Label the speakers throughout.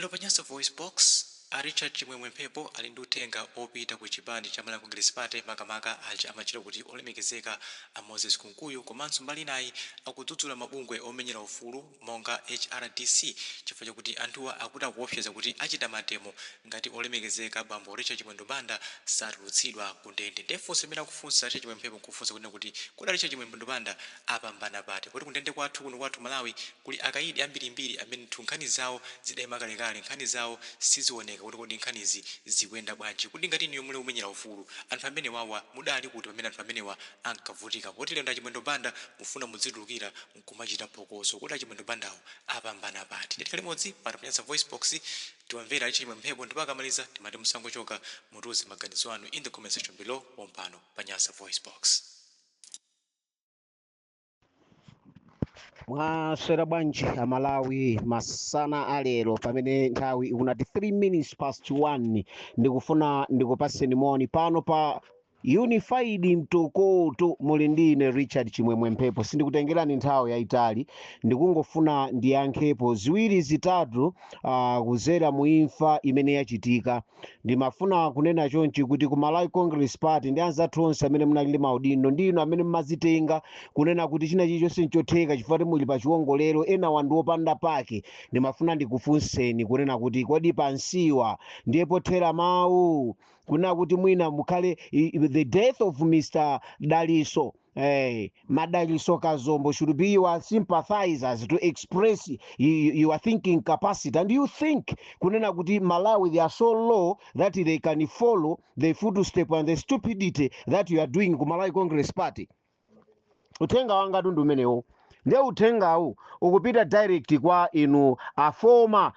Speaker 1: Lero pa Nyasa VoiceBox, a Richard Chimwemwe Mphepo ali ndi uthenga opita ku chipani cha Malawi Congress Party, makamaka aja amatchedwa kuti olemekezeka a Moses Kunkuyu, komanso mbali inayi akudzudzula mabungwe omenyera ufulu monga HRDC chifukwa chakuti anthuwa akuti akuopseza kuti achita mademo ngati olemekezeka bambo Richard Chimwendo Banda satulutsidwa ku ndende. Ndiye funso limene akufunsa Richard Chimwemwe Mphepo nkufunsa kunena kuti kodi a Richard Chimwendo Banda apambana pati, poti kundende kwathu kuno kwathu Malawi kuli akaidi ambirimbiri amene ndithu nkhani zawo zidaima kalekale, nkhani zawo sizioneka kuti kodi nkhanizi zikuyenda bwanji? Kodi ngati inuyo muli omenyera ufulu, anthu amenewawa mudali kuti pamene anthu amenewa ankavutika? Poti lero ndi a Chimwendo Banda mufuna mudzitulukira nkumachita phokoso, kodi a Chimwendo Bandawo apambana pati? Ndiye tikhale limodzi pano pa Nyasa VoiceBox, tiwamvere a Richard Chimwemwe Mphepo ndipo akamaliza timati musangochoka, mutiuze maganizo anu in the comment section below pompano pa Nyasa VoiceBox.
Speaker 2: Mwaswera bwanji Amalawi masana alero, pamene nthawi ikunati 3 minutes past 1? Ndikufuna ndikupaseni moni pano pa Unified Mtokoto. Muli ndi ine Richard Chimwemwe Mphepo. Sindikutengerani nthawi yayitali, ndikungofuna ndiyankhepo ziwiri zitatu kuzera mu imfa imene yachitika. Ndimafuna kunena chonchi kuti ku Malawi Congress Party ndi anzathu onse amene munali ndi maudindo, ndi inu amene mmazitenga kunena kuti china chilichonse nchotheka chifukwa kuti muli pa chiwongolero, enawa ndi opanda pake, ndimafuna ndikufunseni kunena kuti kodi pansiwa ndiye pothera mawu kunena kuti mwina mukhale the death of Mr Daliso, Madaliso Kazombo should be your sympathizers to express your thinking capacity, and you think kunena kuti Malawi, they are so low that they can follow the footstep and the stupidity that you are doing ku Malawi Congress Party? Uthenga wanga ndi umenewo. Ndiye uthengawu ukupita direct kwa inu a former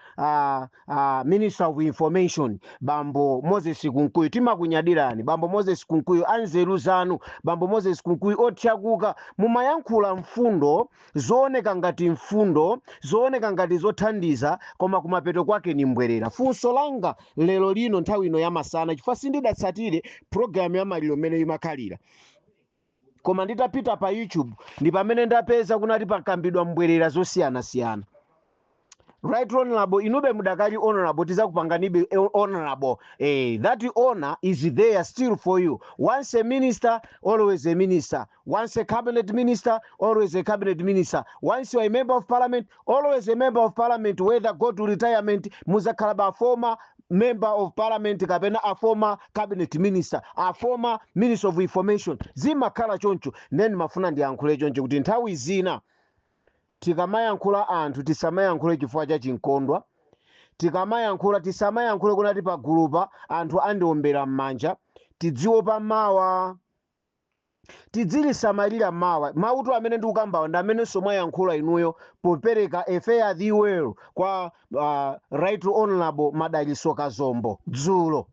Speaker 2: Minister of Information, bambo Moses Kunkuyu. Timakunyadirani, bambo Moses Kunkuyu, anzeru zanu, bambo Moses Kunkuyu othyakuka. Mumayankhula mfundo zooneka ngati mfundo zooneka ngati zothandiza, koma kumapeto kwake ni mbwerera. Funso langa lero lino nthawi ino yamasana, chifukwa sindidatsatire program ya maliro mmene imakhalira, koma nditapita pa YouTube ndi pamene ndapeza kunati pakambidwa mbwerera zosiyanasiyana. Right Honorable, inube mudakali honorable, tizakupanganibe honorable. That honor is there still for you. Once a minister, always a minister. Once a cabinet minister, always a cabinet minister. Once you are a member of parliament, always a member of parliament. Whether go to retirement, muzakhala ba former member of parliament kapena a former cabinet minister, a former minister of information, zimakhala choncho. Then mafuna ndiyankhule choncho kuti nthawi zina tikamayankhula anthu, tisamayankhule chifukwa cha chinkondwa. Tikamayankhula, tisamayankhule kunati pagulupa anthu andiombera m'manja. Tidziopa mawa, tidzilisamalira mawa. Mautu amene ndikukambawa ndi amenenso mwayankhula inuyo popereka a fare thee well kwa Right Honorable Madaliso Kazombo dzulo.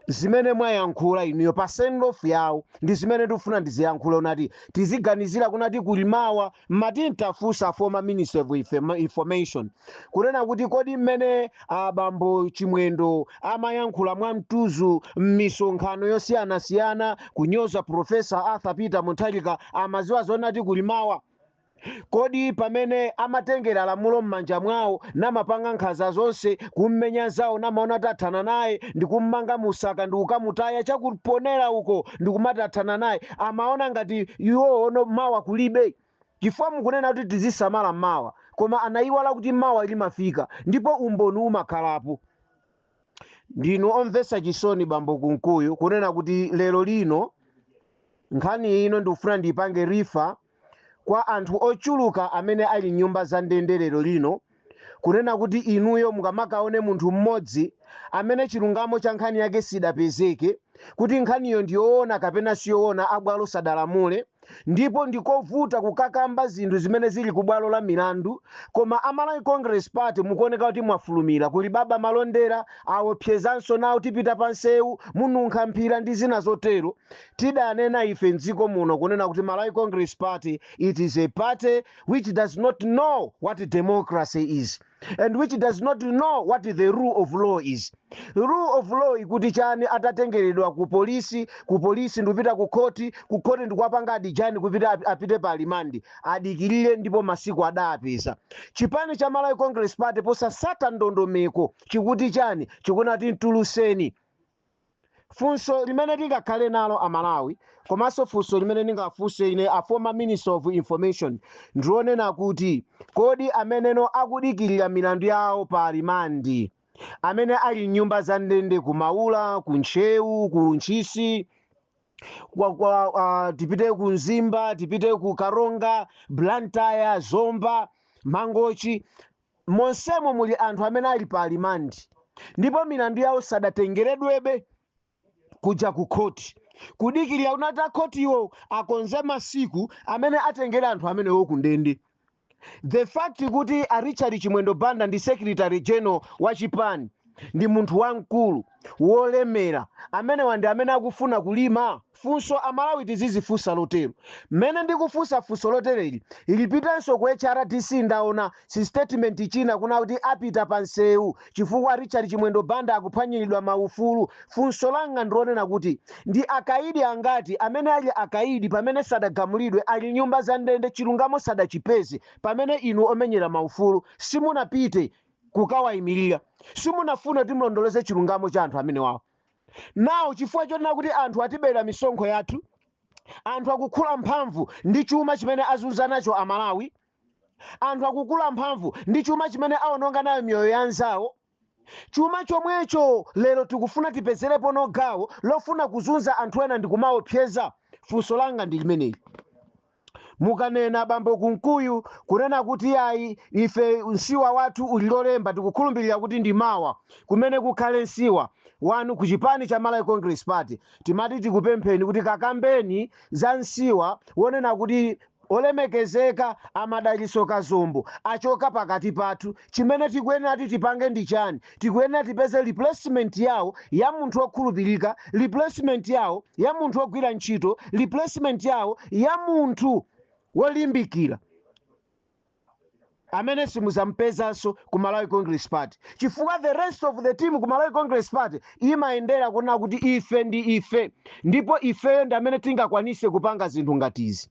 Speaker 2: Zimene mwayankhula inuyo pa send off yawo ndi zimene tikufuna ndiziyankhule, unati tiziganizira kunati kuli mawa. Mmati ntafunsa former Minister of Information kunena kuti kodi mmene abambo Chimwendo amayankhula mwamtuzu m'misonkhano yosiyanasiyana kunyoza Professor Arthur Peter Mutharika, amaziwa zonati kuli mawa? Kodi pamene amatengera lamulo m'manja mwawo namapanga nkhanza zonse kummenya zawo, namaona kuti athana naye, ndikummanga musaka ndikukamutaya chakuponera uko, ndikumati athana naye, amaona ngati iwo ono mawa kulibe? Chifukwa mukunena kuti tizisamala mawa, koma anayiwala kuti mawa limafika ndipo umboni umakhalapo. Ndinu omvetsa chisoni, bambo Kunkuyu, kunena kuti lero lino nkhani ino ndikufuna ndiyipange refer kwa anthu ochuluka amene ali nyumba za ndende lero lino, kunena kuti inuyo mukamakaone munthu mmodzi amene chilungamo cha nkhani yake sidapezeke, kuti nkhaniyo ndiyoona kapena siyoona, abwalo sadalamule, ndipo ndikovuta kukakamba zinthu zimene zili ku bwalo la milandu, koma Amalawi Congress Party mukuoneka kuti mwafulumira. Kuli baba Malondera aopsezanso nawo, tipita pa nsewu, mununkha mphira ndi zina zotero. Tidanena ife mdziko muno kunena kuti Malawi Congress Party, it is a party which does not know what democracy is. and which does not know what the rule of law is. Rule of law ikuti chani? Atatengeredwa ku polisi, ku polisi ndikupita ku khoti, ku khoti ndikuwapanga adjourn kupita apite pa remand, adikirire, ndipo masiku adapeza. Chipani cha Malawi Congress Party, posasata ndondomeko, chikuti chani? Chikunati mtuluseni. Funso limene tingakhale nalo Amalawi, komanso funso limene ndingafunse ine a former Minister of Information, ndionena kuti kodi ameneno akudikirira milandu yawo pa remand, amene ali mnyumba za ndende ku Maula, ku Ntcheu, ku Ntchisi, kwa, tipite ku Mzimba, tipite ku Karonga, Blantyre, Zomba, Mangochi, monsemo muli anthu amene ali pa remand ndipo milandu yawo sadatengeredwebe kuja ku khoti, kudikirira unati akhotiwo akonze masiku amene atengere anthu amenewo ku ndende. The fact kuti a Richard Chimwendo Banda ndi Secretary General wa chipani, ndi munthu wamkulu wolemera, amenewa ndi amene akufuna kulima? Funso Amalawi tizizifunsa lotero. Mmene ndikufunsa funso lotereli, lipitenso ku HRDC. Ndaona si statement china kuna kuti apita pa nsewu chifukwa Richard Chimwendo Banda akuphwanyiridwa maufulu. Funso langa ndionena kuti ndi akaidi angati amene ali akaidi pamene sadagamulidwe, ali nyumba za ndende, chilungamo sadachipeze, pamene inu omenyera maufulu simunapite kukawayimirira, simunafuna kuti mulondoloze chilungamo cha anthu amene wawo nawo, chifukwa chonena kuti anthu atibera misonkho yathu, anthu akukula mphamvu ndi chuma chimene azunza nacho Amalawi, anthu akukula mphamvu ndi chuma chimene awononga nayo miyoyo ya anzawo, chuma chomwecho lero tikufuna tipezerepo no gawo lofuna kuzunza anthu ena ndi kumaopseza? Funso langa ndi limeneli. Mukanena, bambo Kunkuyu, kunena kuti ayi, ife msiwa wathu uli Lolemba, tikukhulupirira kuti ndi mawa kumene kukhale msiwa wanu ku chipani cha Malawi Congress Party. Timati tikupempheni kuti kakambeni za msiwa wonena kuti olemekezeka amadaliso Kazombo achoka pakati pathu. Chimene tikuyenera kuti tipange ndi chani? Tikuyenera tipeze replacement yawo ya munthu wokhulupirika, replacement yawo ya munthu wogwira ntchito, replacement yawo ya munthu wolimbikira amene simuzampezanso ku Malawi Congress Party, chifukwa the rest of the team ku Malawi Congress Party imayendera kunena kuti ife ndi ife, ndipo ifeyo ndi amene tingakwanise kupanga zinthu ngatizi.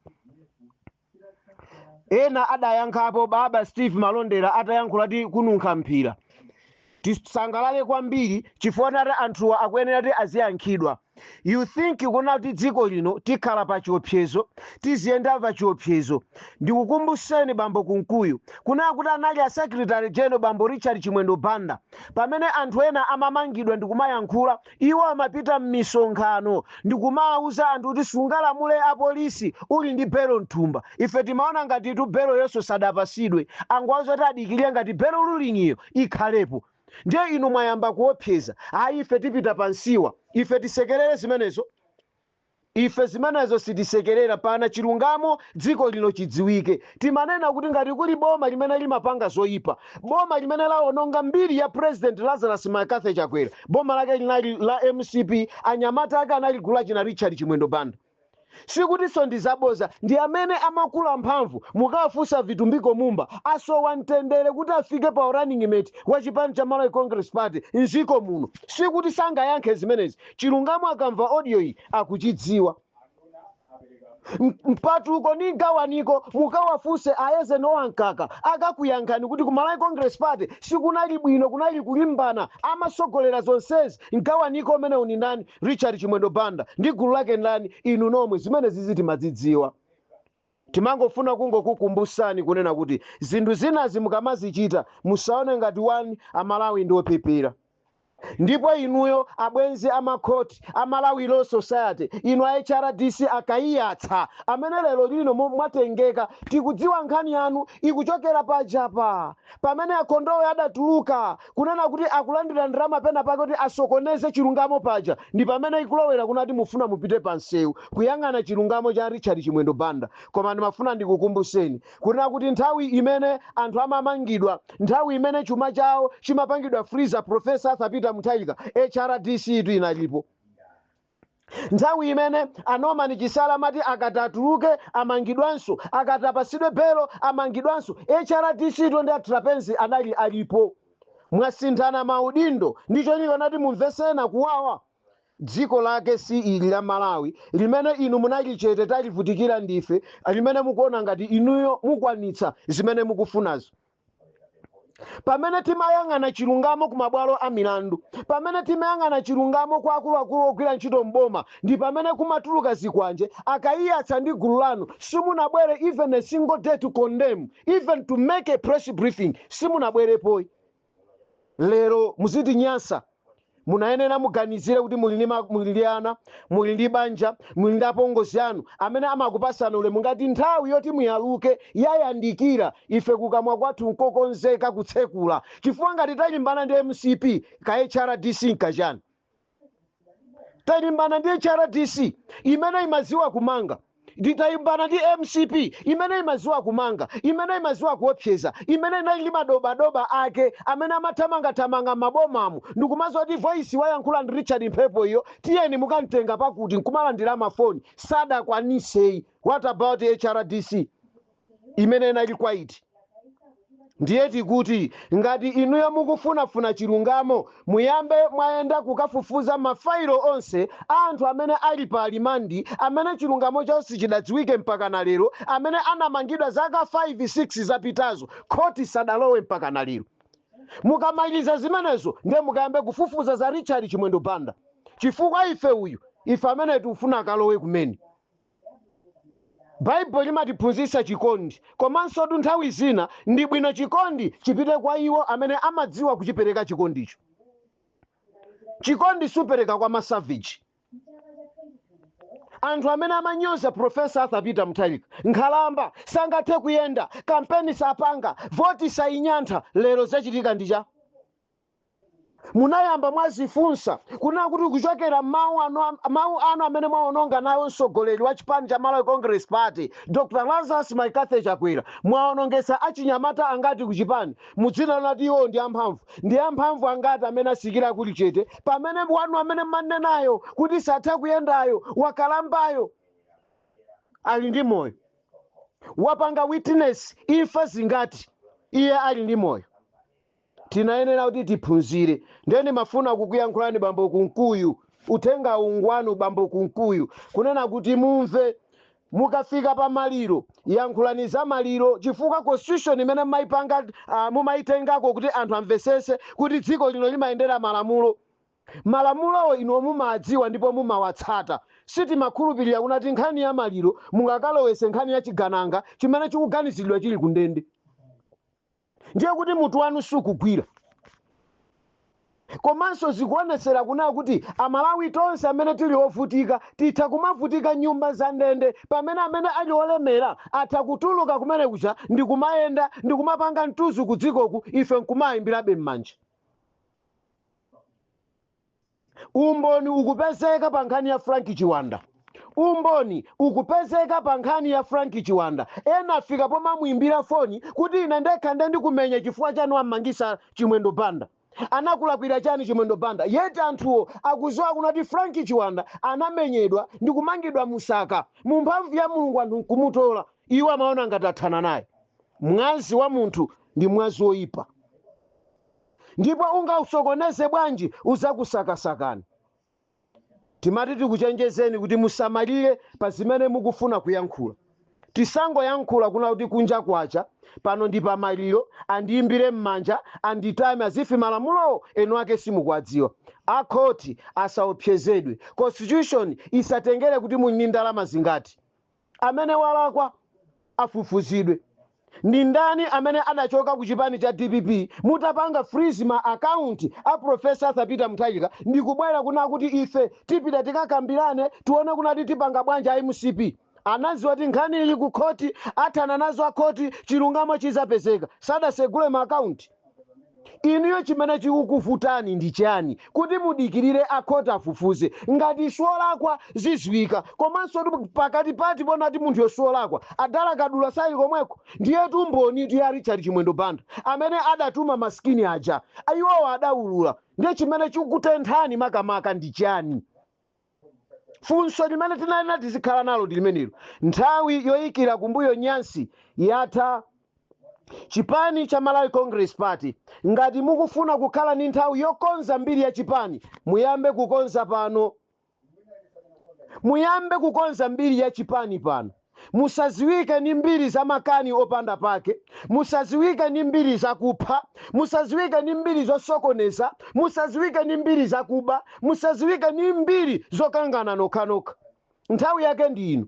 Speaker 2: Ena adayankhapo, baba Steve Malondera atayankhula ti kununkha mphira. Tisangalale kwambiri chifukwa nati anthuwa akuyenera kuti aziyankhidwa. You think kuna kuti dziko lino tikhala pa chiopsezo, tiziyenda pa chiopsezo? Ndikukumbuseni, bambo Kunkuyu, kunena kuti anali a Secretary General bambo Richard Chimwendo Banda, pamene anthu ena amamangidwa ndikumayankhula, iwo amapita m'misonkhano ndikumawuza anthu kuti sungalamule apolisi uli ndi belo mthumba. Ife timaona ngati tu belo yonso sadapasidwe, angowauza kuti adikirire ngati bail ruling iyo ikhalepo. Ndiye inu mwayamba kuopseza, ayi, ife tipita pansiwa. Ife tisekerere zimenezo? Ife zimenezo sitisekerera. Pana chilungamo dziko lino chidziwike. Timanena kuti ngati kuli boma limene limapanga zoyipa, boma limene lawononga mbiri ya President Lazarus McCarthy Chakwera, boma lake linali la MCP, anyamata ake anali gulu lachina Richard Chimwendo Banda. Sikutinso ndi zaboza, ndi amene amakula mphamvu. Mukafunsa Vitumbiko Mumba, asowa mtendere kuti afike pa running mate wa chipani cha Malawi Congress Party mziko muno. Sikuti sangayankhe zimenezi, chilungamo akamva audio iyi akuchidziwa. Mpatuko ndi mgawaniko, mukawafunse ayeze nowankaka, akakuyankhani kuti ku Malawi Congress Party sikunali bwino, kunali kulimbana. Amasogolera zonsezi, mgawaniko umene uni ndani? Richard Chimwendo Banda ndi gulu lake ndani? Inu nomwe. Zimene zizi timazidziwa, timangofuna kungokukumbusani kunena kuti zinthu zinazi mukamazichita musaone ngati wani Amalawi ndi opepera. Ndipo inuyo abwenzi amakhoti, a Malawi Law Society, inu a HRDC, akayiyatsa amene lero lino mwatengeka, tikudziwa nkhani yanu ikuchokera pajapa pamene akhondowe adatuluka kunena kuti akulandira ndalama pena pake kuti asokoneze chilungamo. Paja ndi pamene ikulowera kunati mufuna mupite pa msewu kuyang'ana chilungamo cha Richard Chimwendo Banda. Koma ndimafuna ndikukumbuseni kunena kuti nthawi imene anthu amamangidwa, nthawi imene chuma chawo chimapangidwa freeze, Professor Arthur Peter Mutharika, HRDC itu inalipo. Nthawi imene a Norman Chisale amati akati atuluke amangidwanso, akati apasidwe belo amangidwanso, HRDC to ndi a Trapence anali alipo. Mwasinthana maudindo ndi cholinga nati mumvesena kuwawa. Dziko lake si ili la Malawi limene inu munali chete, talivutikira ndife, limene mukuona ngati inuyo mukwanitsa zimene mukufunazo. Pamene timayang'ana chilungamo ku mabwalo a milandu, pamene timayang'ana chilungamo kwa akuluakulu ogwira ntchito mboma, ndi pamene kumatuluka zikwanje akayiyatsa ndi gulu lanu. Simunabwere even a single day to condemn, even to make a press briefing simunabwerepoyi. Lero muziti nyasa. Munayenera muganizire kuti muli ndi ana, muli ndi banja, muli ndi apongozi anu amene amakupasani ulemu. Ngati nthawi yoti muyaluke yayandikira, ife kukamwa kwathu nkokonzeka kutsekula, chifukwa ngati talimbana ndi MCP, ka HRDC nkachani? Talimbana ndi HRDC imene imaziwa kumanga, nditayimbana ndi MCP imene imaziwa kumanga, imene imaziwa kuopseza, imene inali ndi madobadoba ake amene amathamangathamanga m'mabomamu ndikumaziwa kuti voice wayankhula ndi Richard Mphepo iyo, tiyeni mukamtenga pakuti nkumalandira mafoni, sadakwaniseyi. What about HRDC imene inali quiet? Ndiye tikuti ngati inuyo mukufunafuna chilungamo, muyambe mwayenda kukafufuza mafailo onse a anthu amene ali pa remand, amene chilungamo chawo sichidadziwike mpaka na lero, amene anamangidwa zaka 5 6 zapitazo, khoti sadalowe mpaka na lero. Mukamaliza zimenezo, ndiye mukayambe kufufuza za Richard Chimwendo Banda, chifukwa ife uyu, ife amene tikufuna akalowe kumene. Baibulo limatiphunzitsa chikondi, komanso tu nthawi zina ndi bwino chikondi chipite kwa iwo amene amadziwa kuchipereka chikondicho. Chikondi supereka kwa masavage, anthu amene amanyoza Professor Arthur Peter Mutharika, nkhalamba, sangathe kuyenda, kampeni sapanga, voti sayinyantha. Lero zachitika ndicha munayamba mwazifunsa kunena kuti kuchokera mawu anu amene mwaononga nawo mtsogoleri wa chipani cha Malawi Congress Party, Dr Lazarus McCarthy Chakwera, mwaonongesa achinyamata angati ku chipani mudzina lati iwo ndi amphamvu? Ndi amphamvu angati amene asikira kuli chete pamene wanu amene mmanenayo kuti satha kuyendayo, wakalambayo, ali ndi moyo? Wapanga witness imfa zingati iye ali ndi moyo? Tinayenera kuti tiphunzire. Ndeni mafuna kukuyankhulani, bambo Kunkuyu, uthenga ungwanu, bambo Kunkuyu, kunena kuti mumve. Mukafika pa maliro, yankhulani za maliro, chifukwa constitution imene mumayipanga, mumayitengako kuti anthu amvesese kuti dziko lino limayendera malamulo. Malamulowo inu mumadziwa ndipo mumawatsata. Sitimakhulupirira kunati nkhani ya maliro mungakalowese nkhani ya chigananga chimene chikuganiziridwa chili kundende. Ndiye kuti mutu wanu sukugwira. Komanso zikuonesera kunena kuti Amalawi tonse amene tili ovutika titha kumavutika nyumba za ndende, pamene amene ali olemera atha kutuluka kumene kucha ndi kumayenda ndi kumapanga mtuzu ku dzikoku, ife nkumayimbirabe m'manja. Umboni ukupezeka pa nkhani ya Frank Chiwanda. Umboni ukupezeka pa nkhani ya Frank Chiwanda. Ena afika pomamuimbira foni kuti ine ndekha nde ndikumenya chifukwa chanu amangisa Chimwendo Banda. Anakulakwira chani Chimwendo Banda? Yeti anthuwo akuziwa kunati Frank Chiwanda anamenyedwa ndi kumangidwa musaka mu mphamvu ya Mulungu, anthu nkumutola. Iwo amaona ngati athana naye. Mwazi wa munthu ndi mwazi woyipa, ndipo ungausokoneze bwanji, uzakusakasakani. Timati tikuchenjezeni kuti musamalire pa zimene mukufuna kuyankhula. Tisangoyankhula kuna kuti kunja kwacha pano ndi pamaliro, andiyimbire m'manja, anditame azifi. Malamulowo enu ake simukuwadziwa. Akhoti asaopsezedwe, constitution isatengere kuti muli ndi ndalama zingati. Amene walakwa afufuzidwe. Ndi ndani amene adachoka ku chipani cha DPP mutapanga freeze ma account a Professor Arthur Peter Mutharika ndikubwera kuna kuti ife tipita tikakambirane, tione kunati tipanga bwanji a MCP? Anaziwa kuti nkhani ili ku khoti, athana nazo akhoti, chilungamo chizapezeka. Sadasegule ma account. Inuyo chimene chikukuvutani ndi chani kuti mudikirire akhoti afufuze? Ngati siolakwa ziziwika. Komanso pakati pati ponati munthu yosiolakwa adala kadula sali komweko. Ndiyetu mboni tu ya Richard Chimwendo Banda amene adatuma maskini aja, iwowo adawulula. Ndiye chimene chikukutenthani makamaka ndi chani? Funso limene tinali tizikhala nalo ndi limenelo. Nthawi yoyikira kumbuyo nyansi yatha. Chipani cha Malawi Congress Party, ngati mukufuna kukhala ndi nthawi yokonza mbiri ya chipani, muyambe kukonza pano. Muyambe kukonza mbiri ya chipani pano. Musaziwike ndi mbiri za makani opanda pake, musaziwike ndi mbiri zakupha, musaziwike ndi mbiri zosokoneza, musaziwike ndi mbiri zakuba, musaziwike ndi mbiri zokangana nokhanokha. Nthawi yake ndi ino.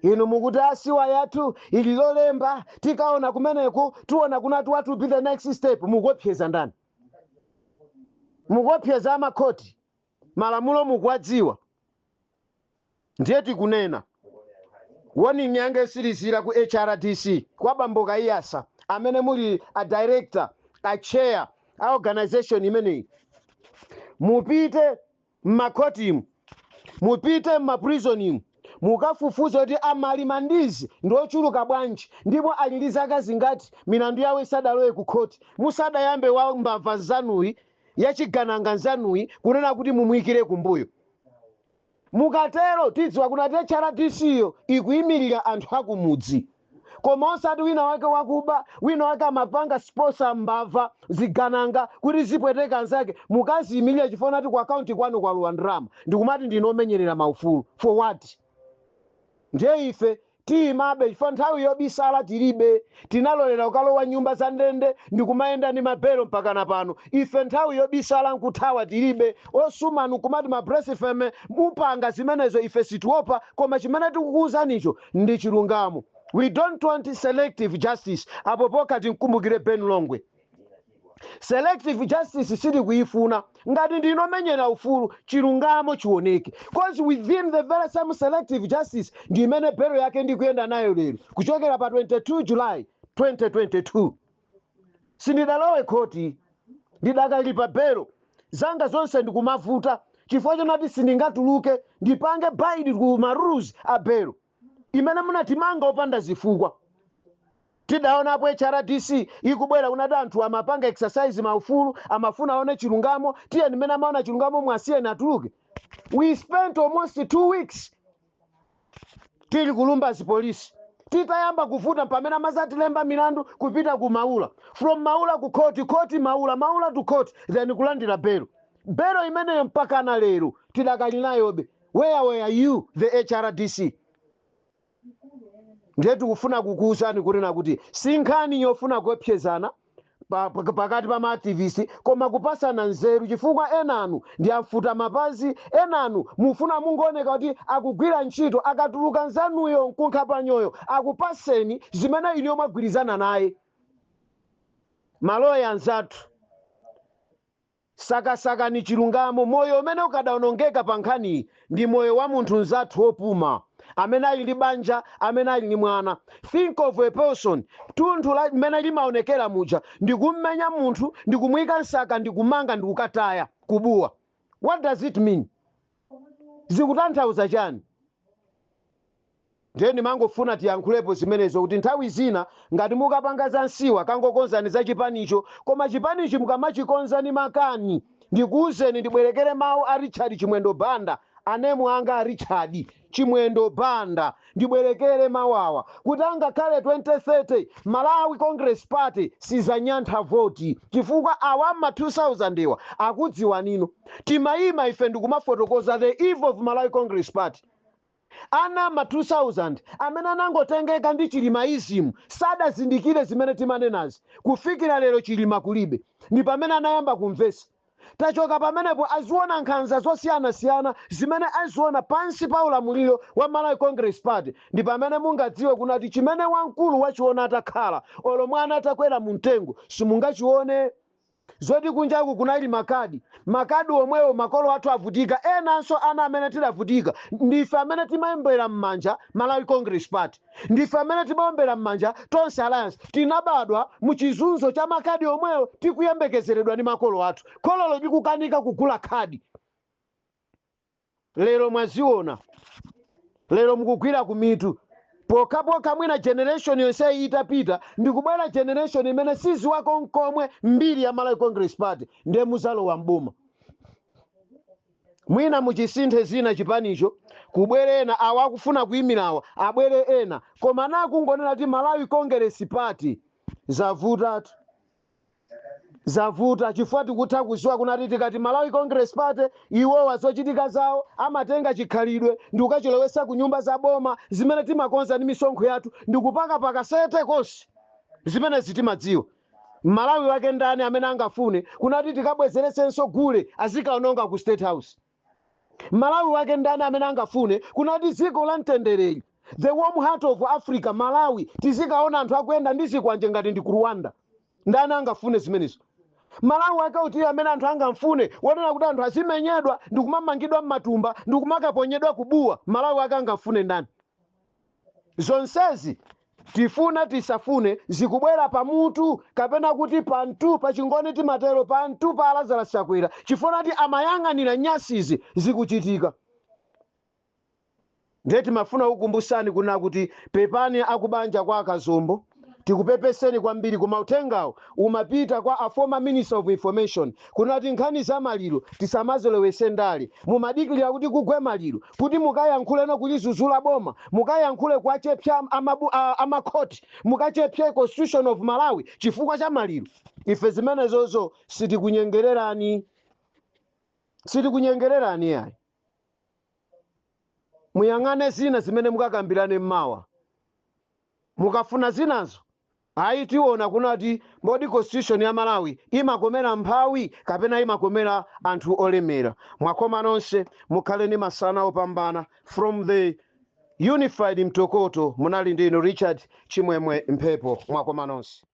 Speaker 2: Inu mukuti asiwa yathu ili lolemba, tikaona kumeneku, tiona kunati what will be the next step. Mukuopseza ndani? Mukuopseza amakhoti? Malamulo mukuwadziwa. Ndiye tikunena warning yanga isirizira ku HRDC, kwa bambo Kaiyatsa amene muli a director, a chair a organization imeneyi. Mupite mmakhotimu, mupite mmaprisonimu, mukafufuze kuti amalima ndizi ndi ochuluka bwanji ndipo ali ndi zaka zingati milandu yawo isadalowe ku khoti, musadayambe wa mbava nzanuyi, yachigananga nzanuyi, kunena kuti mumuyikire kumbuyo. Mukatero tidziwa kuti HRDC yo ikuyimirira anthu akumudzi, koma osati wina wake wakuba, wina wake amapanga sponsor mbava, zigananga kuti zipweteka anzake, mukaziyimirira chifukwa nati ku akaunti kwanu kwalowa ndalama, ndikumati ndinomenyerera maufulu. For what? Ndiye ife tiyimabe chifukwa nthawi yobisala tilibe. Tinalolera kukalowa nyumba za ndende ndikumayenda ndi mabelo mpakana pano. Ife nthawi yobisala nkuthawa tilibe. Osumanu kumati ma blasphemy, mupanga zimenezo, ife sitiopa, koma chimene tikukuwuzanicho ndi chilungamo. We don't want selective justice. Apo pokha tinkumbukire Ben Longwe. Selective justice sitikuyifuna. Ngati ndinomenyera ufulu, chilungamo chioneke, 'cause within the very same selective justice ndi imene belo yake ndikuyenda nayo lero kuchokera pa 22 July 2022. Sindidalowe khoti, ndidakalipa belo zanga zonse ndikumavuta chifukwa chonati sindingatuluke, ndipange abide ku ma rules a belo imene munatimanga opanda zifukwa. Tidaonapo HRDC ikubwera kunati anthu amapanga exercise maufulu, amafuna aone chilungamo, tiye ndimene amaona chilungamo, mwasiyeni atuluke. We spent almost 2 weeks tili ku Lumbadzi Polisi. Titayamba kuvuta pamene amazatilemba milandu kupita ku Maula, from Maula ku court, court Maula, Maula to court, then kulandira belo. Belo imeneyo mpakana lero tidakali nayobe. Where were you, the HRDC? Ndiye tikufuna kukuwuzani kunena kuti si nkhani yofuna kuopsezana pakati pa maactivist, koma kupasana nzeru, chifukwa enanu ndi amfuta mapazi, enanu mufuna mungooneka kuti akugwira ntchito. Akatuluka nzanuyo mkunkhapanyoyo, akupaseni zimene iniyo mwagwirizana naye. Maloya anzathu, sakasakani chilungamo. Moyo umene ukadaonongeka pa nkhaniyi ndi moyo wa munthu mzathu wopuma amene ali ndi banja, amene ali ndi mwana. Think of a person, tunthu la mmene limaonekera muja, ndikummenya munthu, ndikumuyika msaka, ndikumanga, ndikukataya kubuwa. What does it mean? Zikutanthauza chani? Ndiye ndimangofuna tiyankhulepo zimenezo kuti nthawi zina ngati mukapanga za nsiwa, kangokonzani za chipanicho, koma chipanichi mukamachikonza ni makani, ndikuwuzeni, ndibwerekere mawu a Richard Chimwendo Banda, anemu anga a Richard Chimwendo Banda, ndibwerekere mawu awa kuti angakhale 2030, Malawi Congress Party sizanyantha voti, chifukwa awa ma 2000 iwa akudziwa nino. Timayima ife ndikumafotokoza the evil of Malawi Congress Party. Ana ma 2000 amene anangotengeka ndi Chilimaism sadazindikire zimene timanenazi. Kufikira lero Chilima kulibe, ndi pamene anayamba kumvesa. Tachoka pamenepo, aziona nkhanza zosiyanasiyana zimene aziona pansi pa ulamuliro wa Malawi Congress Party. Ndi pamene mungadziwe kunati chimene wamkulu wachiona atakhala, olo mwana atakwera mu mtengo simungachione. Zoti kunjaku kunali makadi, makadi omwewo makolo athu avutika, enanso ana amene tidavutika ndife amene timaombera m'manja Malawi Congress Party, ndife amene timaombera m'manja Tonse Alliance. Tinabadwa muchizunzo cha makadi omwewo, tikuyembekezeredwa ndi makolo athu, khololo likukanika kugula khadi. Lero mwaziona, lero mukugwira kumitu pokhapokha. Mwina generation yonseyi itapita, ndikubwera generation imene siziwako nkomwe mbiri ya Malawi Congress Party, ndiye muzalowa mboma. Mwina muchisinthe zina chipanicho, kubwere ena, awa akufuna kuyimirawa abwere ena, koma nakungonena kuti Malawi Congress Party, zavutatu, zavuta, chifukwa tikutha kuziwa kunati tikati Malawi Congress Party, iwowa zochitika zawo amatenga chikhalidwe ndi kukachilowesa ku nyumba za boma zimene timakonza ndi misonkho yathu ndi kupaka pakasete konse. Zimene zitimadziwa, Malawi wake ndani amene angafune kunati tikabwezeresenso gule azikaononga ku State House? Malawi wake ndani amene angafune kunati dziko la mtendereli, the warm heart of Africa, Malawi, tizikaona anthu akuyenda ndi zikwanje ngati ndi ku Rwanda? Ndani angafune zimenezo? Malawi wake uti amene anthu angamfune wonena kuti anthu azimenyedwa ndi kumamangidwa m'matumba ndi kumakaponyedwa kubuwa? Malawi wake angafune ndani? Zonsezi, tifuna tisafune, zikubwera pamutu kapena kuti pantu pachingoni, timatero pantu pa Lazarus Chakwera, chifukwa kuti amayang'anira nyasizi zikuchitika. Ndiye timafuna kukumbusani kuna kuti pepani akubanja kwa Akazombo, tikupepeseni kwambiri, koma uthengawo umapita kwa a former Minister of Information kunati nkhani za maliro tisamazolowese ndale. Mumadikirira kuti kugwe maliro kuti mukayankhuleno kulizuzula boma, mukayankhule kuachepsa amakhoti, mukachepse Constitution of Malawi chifukwa cha maliro. Ife zimenezozo sitikunyengererani, sitikunyengererani yayi. Muyang'ane zina zimene mukakambirane mmawa. Mukafuna zinazo, ayi, tiona kunati mbodi Constitution ya Malawi imakomera mphawi kapena imakomera anthu olemera. Mwakoma nonse, mukhale ndi masana opambana. From the Unified Mtokoto, munali ndinu Richard Chimwemwe Mphepo. Mwakoma nonse.